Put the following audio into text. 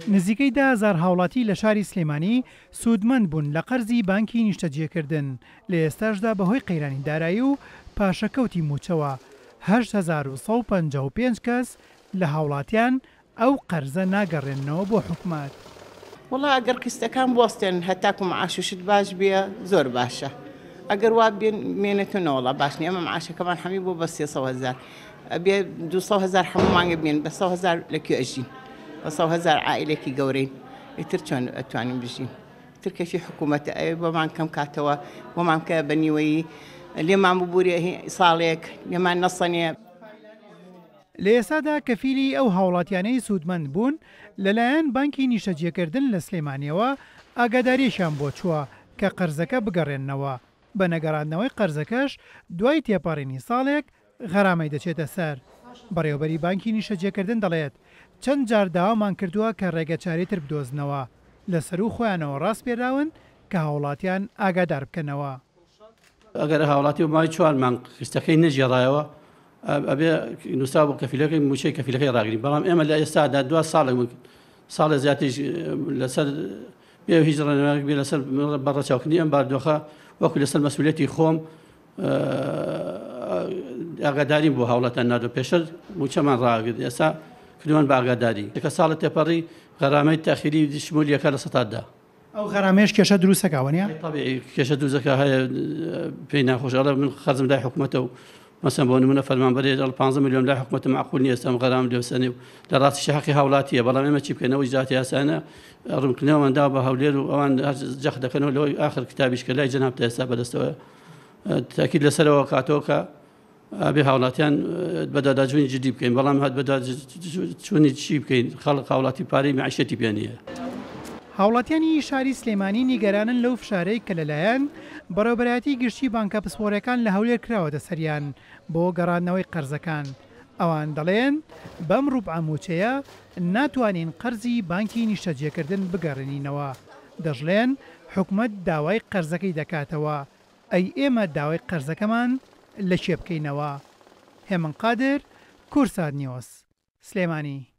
نزیکەی 10000 هاوڵاتی لە شاری سلێمانی سوودمەند بوون لە قەرزی بانکی نیشتەجێکردن، لە ئێستاشدا بەهۆی قەیرانی دارایی و پاشەکەوتی مووچەوە 8155 کەس لە هاوڵاتیان ئەو قەرزە ناگەڕێننەوە بۆ حکومەت. وەڵا ئەگەر قیستەکان بوەستێن هەتاکو معاش و شت باش بێ زۆر باشە ئەگەر وا بمێنێتەوە نەوەڵا باش نیە ئەمە معاشەکەمان حەمی بۆ بە 300 هەزار ئەبێ 200 هەزار هەموو مانگە بێن بە 100 هەزار لە کوێ ئەژین بە 100 هەزار عائلێکی گەورەین ئیتر چۆن ئەتوانین بژین تر کەشی حکوومەتە ئەوێ بۆمان کەم کاتەوە بۆمان بکە بە نیوەیی لێمان ببوورێ ساڵێک لێمان نەسەنێ. لە ئێستادا کەفیلی ئەو هاوڵاتیانەی سوودمەند بوون لەلایەن بانکی نیشتەجێکردن لە سلێمانیەوە ئاگادارییەکیان بۆ چووە کە قەرزەکە بگەڕێننەوە، بە نەگەڕاندنەوەی قەرزەکەش دوای تێپەڕینی ساڵێک غەرامەی دەچێتە سەر. بەڕێوەبەری بانکی نیشتەجێکردن دەڵێت، چەند جار داوامان کردووە کە ڕێگەچارەی تر بدۆزنەوە، لە سەروو خۆیانەوە ڕاسپێراون کە هاوڵاتیان ئاگادار بکەنەوە. ئەگەر هاوڵاتی بۆ ماوەی چوار مانگ قیستەکەی نەگێڕایەوە ئەبێ نووسراو بۆ کەفیلەکەی مووچەی کەفیلەکەی ڕاگرین، بەڵام ئێمە لە ئێستادا دوا ساڵێک ساڵێ زیاتریش لەسەر بێ هیچ ڕێنمایەک بێ لەسەر بە ڕەچاوکردنی ئەم باردۆخە وەکو لەسەر مەسئولیەتی خۆم ئاگاداریم بۆ هاوڵاتیان ناردووە. پێشتر مووچەمان ڕاگرت، ئێستا کردوومان بە ئاگاداری. کە ساڵە تێپەڕی غەرامەی تەئخیری شمولیەکە 10%. ئەو غەرامەیەش کێشە دروست دەکا وەنیە؟ تەبیعی کێشە دروست دەکا هەیە پێی ناخۆشە ئەڵێ من قەرزم لای حکومەتە و مەسەن بۆ نمونە فەرمانبەرێ ئەڵێ 15 ملیۆن لای حکومەتە مەعقول نییە ئێستا ئەم غەرامە لێ بسەنێ و لە ڕاستیشا حەقی هاوڵاتییە بەڵام ئێمە چی بکەین ئەو ئیجرائاتی یاسایانە ڕوونکردنەوەمان داوە بە هەولێر و ئەوان هەر جەخت دەکەنەوە لەوەی ئاخر کتابیش کە لای جەنابتە ئێستا بەدەستەوەیە تاکید لەسەرەوە کاتەوە کە ئەبێ هاوڵاتیان بەدواداچوونی جدی بکەین، بەڵام هەر بەدواداچوونی چی بکەین، خەڵک هاوڵاتی پارەی مەعیشەتی پێ نییە. هاوڵاتیانی شاری سلێمانی نیگەرانن لەو فشارەی کە لەلایەن بەڕێوەبەرایەتی گشتی بانکە پسپۆڕیەکان لە هەولێر کراوەتە سەریان بۆ گەڕاندنەوەی قەرزەکان، ئەوان دەڵێن بەم ڕوبعە موچەیە ناتوانین قەرزی بانکی نیشتەجێکردن بگەڕێنینەوە، دەشڵێن حکومەت داوای قەرزەکەی دەکاتەوە ئەی ئێمە داوای قەرزەکەمان لە کێ بکەینەوە؟ هێمن قادر، کوردسات نیوز، سلێمانی.